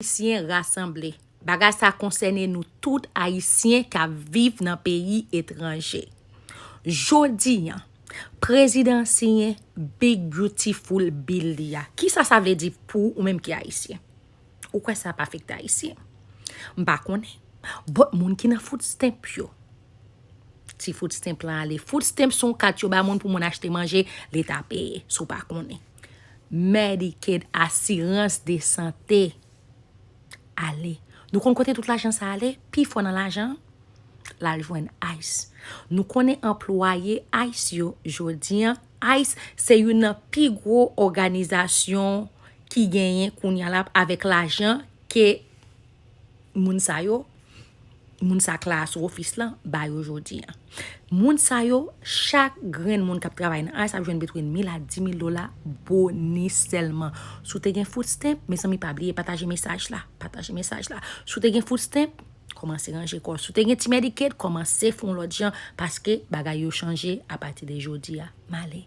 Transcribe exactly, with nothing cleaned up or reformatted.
Ayisyen rasanble. Bagay sa konsène nou tout Ayisyen k ap viv nan peyi etranje. Jodi a, prezidan siyen big beautiful bill li a. Kisa sa vle di pou ou menm ki Ayisyen? Ou kwè sa ap afekte Ayisyen? M pa konnen. But moun ki nan food stamp yo, ti food stamp lan ale. Food stamp se yon kat yo ba moun pou moun achte manje, Leta peye, si w pa konnen. Medicaid, asirans de sante, ale. Nou konn kote tout lajan sa ale? Pifò nan lajan l al jwenn ICE. Nou konnen anplwaye ICE yo jodi a. ICE se youn nan pi gwo òganizasyon ki genyen kounye a la avèk lajan ke moun sa yo, moun sa k la sou ofis lan, ba yo jodi a. Moun sa yo, chak grenn moun k ap travay nan ICE ap jwenn between mil a dis mil dola boni sèlman. Si w te gen food stamp, mezanmi, pa bliye pataje mesaj la. Pataje mesaj la. Si w te gen food stamp, kòmanse ranje kò w. Si w te gen ti Medicaid, kòmanse fè yon lòt jan, paske bagay yo chanje apati de jodi a. M ale.